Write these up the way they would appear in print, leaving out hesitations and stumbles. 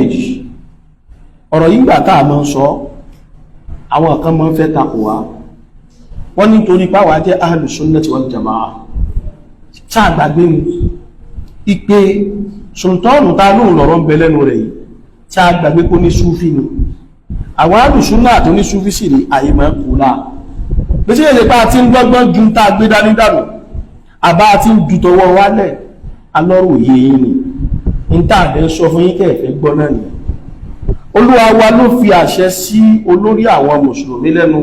Ẹlẹ́ẹ̀kejì, ọ̀rọ̀ yìí, gbà tá a máa ń sọ, àwọn kan máa ń fẹ́ takò wá. Wọ́n ní torí páwà jẹ́ ahlu sunnati wal jamaa. Sáà gbàgbé ni ìpè sultanu ta lóun lọ̀rọ̀ ń bẹ lẹ́nu rẹ̀ yìí? Sáà gbàgbé kó ní súfì ni? Àwọn ahlu sunna àti ní súfì sì rí àyè máa kú láà bí sí èdè pa ti ń gbọ́gbọ́n ju tá a gbé dání dànù, àbá ti ń ju tọwọ́ wálẹ̀ alọ́rọ̀ òye yín ni. Ní tá a dẹ́ sọ fún yín kẹ́ẹ̀fẹ́ gbọ́ náà nìyẹn. Olúwa wa ló fi àṣẹ sí olórí àwọn mùsùlùmí lẹ́nu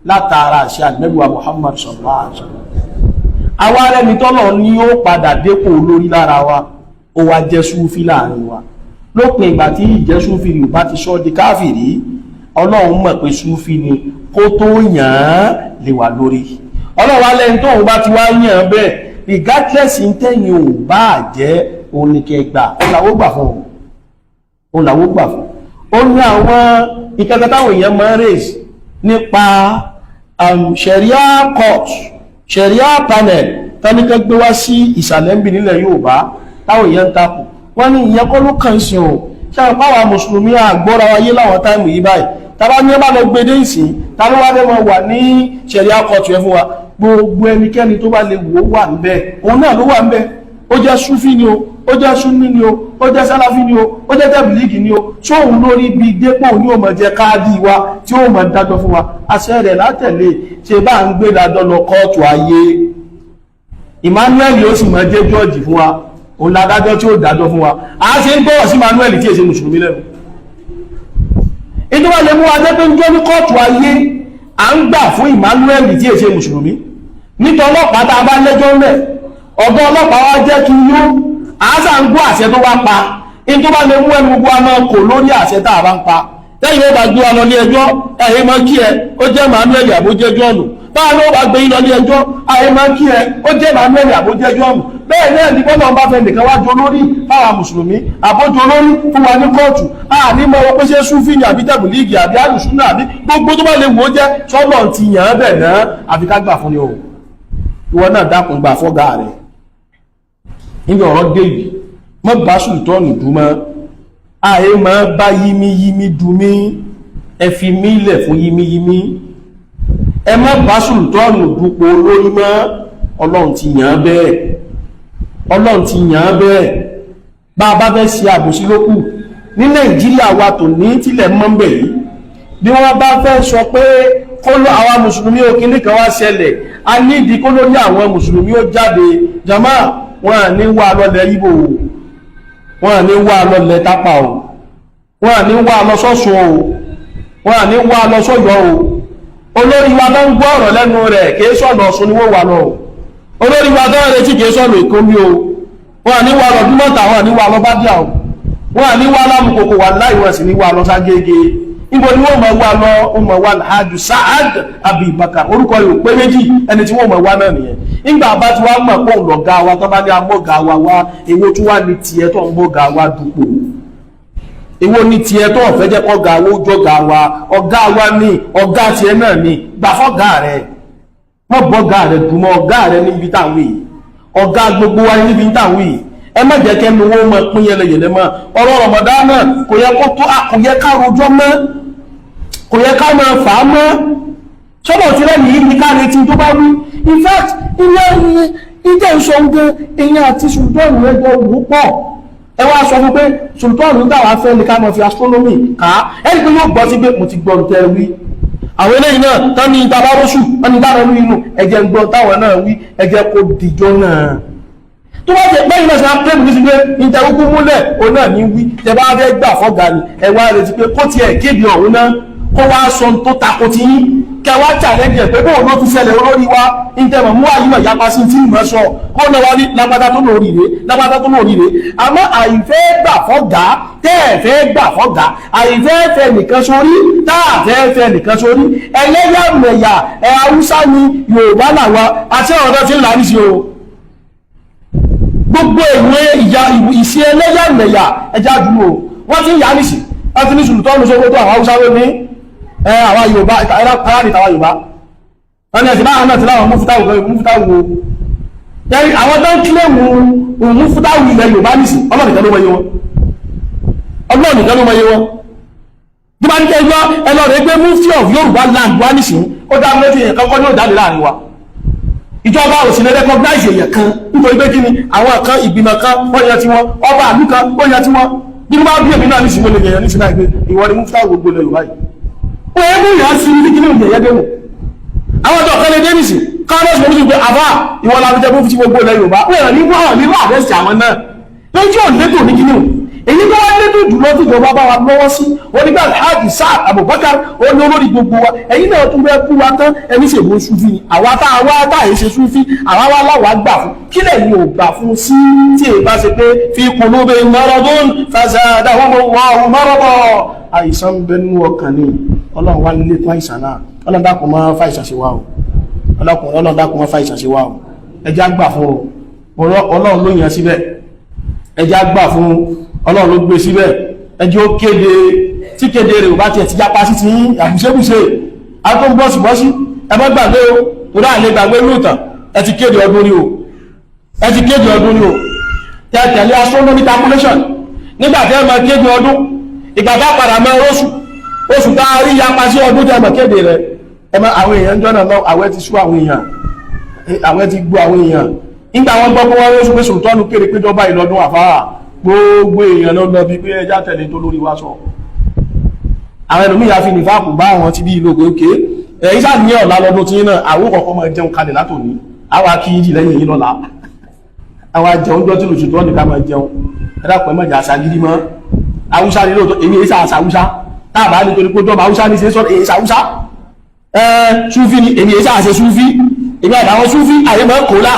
látara àṣẹ Ànábì Muhammad sallallahu alaihi wasallam. Àwa arẹni tọ́lọ̀ ní ó padà dépò olórí lára wa, ó wá jẹ́ súfí láàrin wa. Lópin ìgbà tí ìjẹ́ súfí rí bá ti sọ di káfìrí, Ọlọ́run mọ̀ pé súfí ni kó tó yàn án lè wà lórí. Ọlọ́run wa lẹ́yìn tóun bá ti wá yàn án bẹ́ẹ̀, regardless ń tẹ̀yìn ò bá jẹ́ oníkẹgbà, ó làwó gbà fún òun, làwó gbà fún. Ó ní àwọn ìkẹta táwọn èèyàn máa ń raise nípa sharia court, sharia panel táníkẹ́ gbé wá sí ìsàlẹ̀ ń bì nílẹ̀ Yorùbá, táwọn èèyàn ń takò. Wọ́n ní ìyẹn kọ́ ló kàn sí o. Ṣáà pàwọn mùsùlùmí àgbọ́ra wáyé láwọn time yìí báyìí, tàbá ní ọba lọ gbé dé ìsìn, ta ló wá fẹ́ mọ wà ní sharia court yẹn fún wa? Gbogbo ẹnikẹ́ni tó bá lè wò ó wà ń bẹ, òun náà ló wà ń bẹ. Ó jẹ́ súfì ni o, ó jẹ́ súnní ni o, ó jẹ́ sálàfí ni o, ó jẹ́ tẹ̀bìlígì ni o, sóhun lórí bí dépò ní ó máa jẹ́ káàdì wa tí ó máa dájọ́ fún wa? Àṣẹ rẹ̀ látẹ̀lé. Ṣe bá ń gbé dájọ́ lọ kóòtù ayé, Emmanuel yóò sì máa jẹ́ jọ́ọ̀jì fún wa, òun ládájọ́ tí ó dájọ́ fún wa. A ṣe ń gbọ́rọ̀ sí Emmanuel tí èsè mùsùlùmí lẹ́nu. Ìjọba lè mú wa jẹ́ pé ń jọ́ ní kóòtù ayé, à ń gbà fún Emmanuel tí èsè mùsùlùmí. Nítorí ọlọ́pàá tá a bá lẹ́jọ́ ń bẹ̀, ọ̀gá ọlọ́pàá wá jẹ́ kí yó àásà ń gbọ́ àṣẹ tó bá pa in tó bá lè mú ẹnu gbogbo àmọ́ kò lórí àṣẹ tá a bá ń pa. Tẹ́yìn ó bá gbé wa lọ ní ẹjọ́, ẹ̀yìn máa kí ẹ, ó jẹ́ Emmanuel àbó jẹ́ John. Báwa ló bá gbé yín lọ ní ẹjọ́, ẹ̀yìn máa kí ẹ, ó jẹ́ Emmanuel àbó jẹ́ John. Bẹ́ẹ̀ náà ní bọ́lá ń bá fẹ́ nìkan wá jọ lórí fáwọn mùsùlùmí, àbójọ lórí fún wa ní kóòtù, a ní mọ̀ wọ́n pé ṣé súfì ní àbí tẹ̀bùlíìgì àbí àlùsúnà àbí gbogbo tó bá lè wò ó jẹ́, sọ́nà ti yàn án bẹ̀ náà, àfi ká gbà fún ni o. Ìwọ náà dákun, gbà fọ́gà rẹ̀. Níbi ọ̀rọ̀ dé yìí, mọ́ bá sùtọ́nù dùn mọ́, ààyè mọ́ bá yímíyímí dùn mí. Ẹ fi mí lẹ̀ fún yímíyímí. Ẹ má bá sùtọ́nù dupò lórí mọ́. Ọlọ́run ti yàn án bẹ́ẹ̀, Ọlọ́run ti yàn án bẹ́ẹ̀. Bá a bá fẹ́ ṣe àbòsí lókù ní Nàìjíríà wa tò ní tílẹ̀ mọ́ńbẹ̀ yìí, bí wọ́n bá fẹ́ sọ pé kó ló àwọn mùsùlùmí òkìní kan wá ṣẹlẹ̀, a nídìí kó lórí àwọn mùsùlùmí ó jáde. Jama, wọn à ní wà lọ́lẹ̀ Ìgbò, wọn à ní wà lọ́lẹ̀ Tápà o, wọn à ní wà lọ sọ́sùn o, wọn à ní wà lọ sọ́yọ́ o. Olórí wa tó ń gbọ́ ọ̀rọ̀ lẹ́nu rẹ̀, kìí sọ̀nà Ọ̀ṣun ni wọ́n wà lọ. Olórí wa tó ń retí kìí sọ̀nà Èkó mi o. Wọn à ní wà lọ Dúmọ̀tà, wọn à ní wà lọ Bádíà o, wọn à ní wà lámùkòkò wà láì, wọn sì ní wà lọ ságége. Níbo ni wọ́n mọ̀ wá lọ? Wọ́n mọ̀ wá Alhaji Saad Abubakar. Orúkọ yóò pé méjì, ẹni tí wọ́n mọ̀ wá náà nìyẹn. Nígbà bá ti wá mọ̀ pé òun lọ̀gá wa, tó bá ní amọ́gà wa wá, èwo tí wá ní tiẹ̀ tó ń bọ́gà wa dupò? Èwo ní tiẹ̀ tó ọ̀fẹ́ jẹ́ kọ́gà wa ó jọ́gà wa? Ọ̀gá wa ní, ọ̀gá tiẹ̀ náà ní. Gbà fọ́gà rẹ̀, mọ́ bọ́gà rẹ̀ dùnmọ́. Ọ̀gá rẹ̀ níbi táwọn yìí, ọ̀gá gbogbo wa níbi táwọn yìí. Ẹ má jẹ́ kẹ́nu wọn mọ̀ pín yẹlẹyẹlẹ mọ́. Ọ̀rọ̀ Ramadan náà kò yẹ kó tó, kò yẹ ká rojọ́ mọ́, kò yẹ ká máa fà á mọ́. Sọ́dọ̀ tí lẹ́yìn yìí ní ká retí tó bá wí. In fact, ilé ìjẹ́ ìṣọ́ oúnjẹ èèyàn àti sultan ẹjọ́ wò pọ̀. Ẹ wá sọ fún pé sultan ń dàwà fẹ́ ní ká máa fi astronomy ká ẹni pé yóò gbọ́ sí pé mo ti gbọ́ tẹ́ wí. Àwọn eléyìí náà tán ní ìtàbárósù wọ́n ní táwọn wí inú ẹjẹ́ ń gbọ́ táwọn náà wí. Ẹjẹ́ kó dìjọ́ náà tó bá jẹ́ bẹ́yìn náà ṣe á pẹ́ mi sí pé ìtẹ̀kùkú múlẹ̀, òun náà ní wí. Tẹ bá fẹ́ gbà fọ́gà ni, ẹ wá retí pé kó tiẹ̀ kéde ọ̀hún náà, kó wá sọ tó tako ti yín, kẹ wá challenge ẹ̀ pé bóun ló ti ṣẹlẹ̀ olórí wa, ìtẹ̀mọ̀ mú àyímọ̀ yapa sí tí ìmọ̀ sọ, kó náà wá ní lápátá tó lórí rẹ̀, lápátá tó lórí rẹ̀. Àmọ́ àìfẹ́ gbà fọ́gà, tẹ́ ẹ̀ fẹ́ gbà fọ́gà, àìfẹ́ fẹ́ nìkan sórí, tá àfẹ́ fẹ́ nìkan sórí, ẹlẹ́yàmẹ̀yà ẹ̀, Haúsá ni, Yorùbá làwa àti ọ̀rọ̀ tí ń là ní sí o. Gbogbo ìwé ìyá ìṣe ẹlẹ́yàmẹ̀yà, ẹja dúró. Wọ́n ti ń yà nísì wọ́n ti ní sùlùtọ́nù Sókótó, àwọn Haúsá ló ní àwa Yorùbá aráàlú tàwa Yorùbá. Wọ́n ní ẹ̀sìn báwọn náà ti láwọn múfútáwù múfútáwù o. Àwọn tó ń kílèmù múfútáwù ilẹ̀ Yorùbá nìsí, ọlọ́nìkan ló wọ́yé wọn. Ọlọ́run nìkan ló mọ iye wọn. Bí wọ́n ní ẹgbọ́ ẹlọ́rẹ̀ gbé Mufti of Yorùbá land wá nísìnyí, ó dá méjì èèyàn kan kọ́ ní òjáde láàrin wa. Ìjọba ò sì lè recognize èèyàn kan, nítorí pé kí ni, àwọn kan, ìgbìmọ̀ kan, wọ́n yan tiwọn, ọba àlú kan ó yan tiwọn. Bí wọ́n bá bí èmi náà nísìnyí, mo lè yẹ̀yàn nísìnyí náà pé ìwọ ni Mufti gbogbo ilẹ̀ Yorùbá yìí. Ó yẹ kó yàn sí ní kí ni òjò yẹ dé wò. Àwọn ọjọ́ kan lè dé nìsín káwọn sọ wípé àbá, ìwọ la fi jẹ Mufti gbogbo ilẹ̀ Yorùbá. Ó yẹ ní wọ́n ní wọ́n àdẹ́sì àwọn náà lójú òǹdẹ́tò ní kí ni o. Èyí tó wá lédè jùlọ tí ìjọba bá wa lọ́wọ́ sí onígbà Alhaji Saad Abubakar, ó ní olórí gbogbo wa. Ẹ̀yin náà tún bẹ́ẹ̀ kú wa tán, ẹni ṣèbó súfì ni àwa tá a wá tá àyè ṣe súfì, àwa wá láwa gbà fún. Kí lẹ́yìn ò gbà fún sí tí èyí bá ṣe pé fi qulubi maradun fazadahumullahu marada, àìsàn ń bẹ nínú ọkàn ni. Ọlọ́run wá nílé tún àìsàn náà. Ọlọ́run dákun má fa àìsàn sí wa o. Ọlọ́run dákun má fa àìsàn sí wa o. Ẹjá gbà fún o. Ọlọ́run ló yàn síbẹ̀, ẹjá gbà fún. Ọlọ́run ló gbé síbẹ̀, ẹjọ́ ó kéde. Tí kéde rẹ̀ ò bá tiẹ̀ ti jápa sí ti àbùṣebùṣe àtún bọ́sì bọ́sí, ẹ má gbàgbé o, torí àlè gbàgbé lóòtàn. Ẹ ti kéde ọdún rí o, ẹ ti kéde ọdún rí o. Tẹ tẹ̀lé astronomy calculation nígbà tí ẹ máa kéde ọdún. Ìgbà tá padà máa oṣù, oṣù tá a rí yapa sí ọdún tẹ máa kéde rẹ̀. Ẹ má àwọn èèyàn jọ́nà lọ, àwẹ̀ ti sú àwọn èèyàn, àwẹ̀ ti gbó àwọn èèyàn. Nígbà wọn gbọ́ pé wọ́n rí oṣù pé sòtọ́nù kéde péjọba ìlọ́dún, àfáà, gbogbo èèyàn ló lọ bí pé ẹjá tẹ̀lé tó lórí wá sọ. Àwọn ẹlòmíì ya fi nìfàkù bá àwọn tí bí ìlú òkè ẹ̀yí sáà ní ọ̀la lọ́dún tí náà, àwọn kọ̀ọ̀kan máa jẹun kalẹ̀ látòní, àwọn akíyíjì lẹ́yìn yìí lọ́la, àwọn ajẹun jọ tí lòṣù tó ní ká máa jẹun. Ẹ̀dàpọ̀ ẹ̀mọ̀jà àṣàgídí mọ́. Haúsá ní lóòótọ́, èmi èsà àṣà Haúsá táàbà nítorí pé jọba Haúsá ní ṣe sọ èsà Haúsá. Súfí ni èmi, èsà àṣẹ súfí, èmi àtàwọn súfí àyè máa kó lá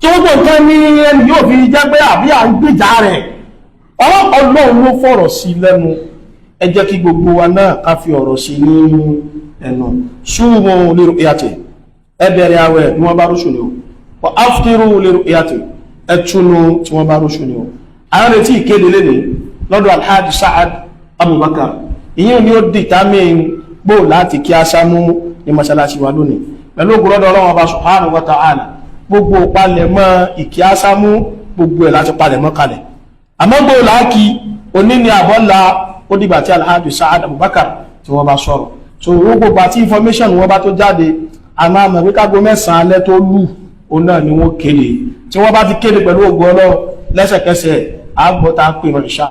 tí wọ́n gbọ́ nǹkan ní ẹni yóò fi jẹ́ pé àbí à ń gbèjà rẹ̀. Ọlọ́run ló fọ̀rọ̀ sí lẹ́nu. Ẹ jẹ́ kí gbogbo wa náà ká fi ọ̀rọ̀ sí ní ẹnu. Sumu li ru'yati, ẹ bẹ̀rẹ̀ àwẹ̀ bí wọ́n bá rúṣù ni o. Wa aftiru li ru'yati, ẹ túnú tí wọ́n bá rúṣù ni o. Àwọn retí ìkéde lé ní lọ́dọ̀ Alhaji Saad Abubakar. Ìyẹn ni ó determine gbó láti kí a sámú ní mọ́ṣáláṣí wa lónìí pẹ̀lú ògùrọ́dọ̀ Ọlọ́run Ọba subhanahu wa ta'ala. Gbogbo palẹ̀mọ́ ìkí ásámú, gbogbo ẹ̀ láti palẹ̀mọ́ kalẹ̀. Àmọ́ gbò láàkí òní ni àbọ́lá, ó dìgbà tí Alhaji Saad Abubakar tí wọ́n bá sọ̀rọ̀. So gbogbo àti information wọ́n bá tó jáde, a máa mọ̀ pé kágo 9 alẹ́ tó lù, òun náà ni wọ́n kéde. Tí wọ́n bá ti kéde pẹ̀lú ògo Ọlọ́run, lẹ́sẹ̀kẹsẹ̀ àgbọ̀ta pè rọ̀ ìṣá.